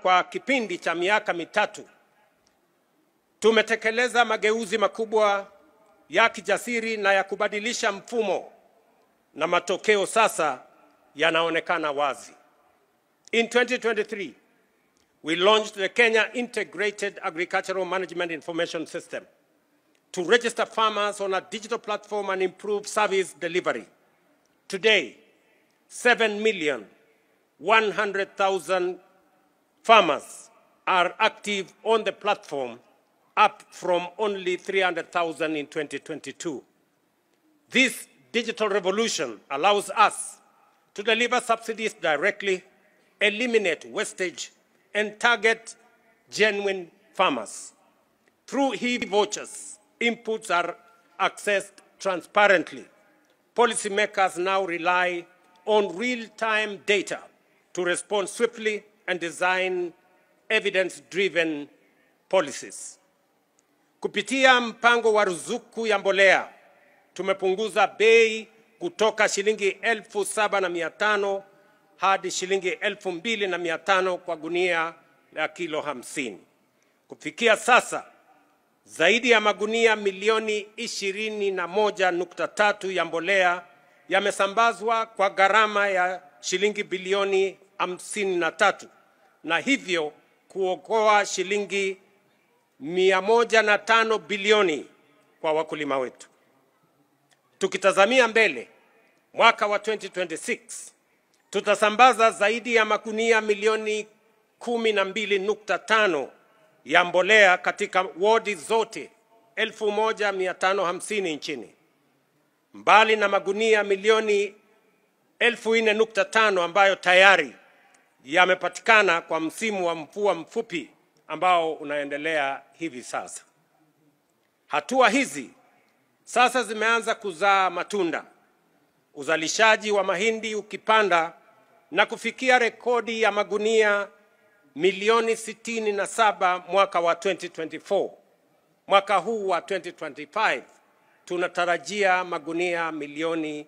Kwa kipindi cha miaka 3 tumetekeleza mageuzi makubwa ya kijasiri na ya kubadilisha mfumo, na matokeo sasa yanaonekana wazi. In 2023, we launched the Kenya Integrated Agricultural Management Information System to register farmers on a digital platform and improve service delivery. Today, 7,100,000 farmers are active on the platform, up from only 300,000 in 2022. This digital revolution allows us to deliver subsidies directly, eliminate wastage, and target genuine farmers. Through e-vouchers, inputs are accessed transparently. Policymakers now rely on real-time data to respond swiftly and design evidence-driven policies. Kupitia mpango wa ruzuku ya mbolea, tumepunguza bei kutoka shilingi 7,500 hadi shilingi 2,500 kwa gunia la kilo 50. Kufikia sasa, zaidi ya magunia milioni 21.3 ya mbolea yamesambazwa kwa gharama ya shilingi bilioni 53 na hivyo kuokoa shilingi 105 bilioni kwa wakulima wetu. Tukitazamia mbele, mwaka wa 2026 tutasambaza zaidi ya magunia milioni 12.5 ya mbolea katika wodi zote 1550 nchini, mbali na magunia milioni 4.5 ambayo tayari yamepatikana kwa msimu wa mvua mfupi ambao unaendelea hivi sasa. Hatua hizi sasa zimeanza kuzaa matunda, uzalishaji wa mahindi ukipanda na kufikia rekodi ya magunia milioni 67 mwaka wa 2024. Mwaka huu wa 2025 tunatarajia magunia milioni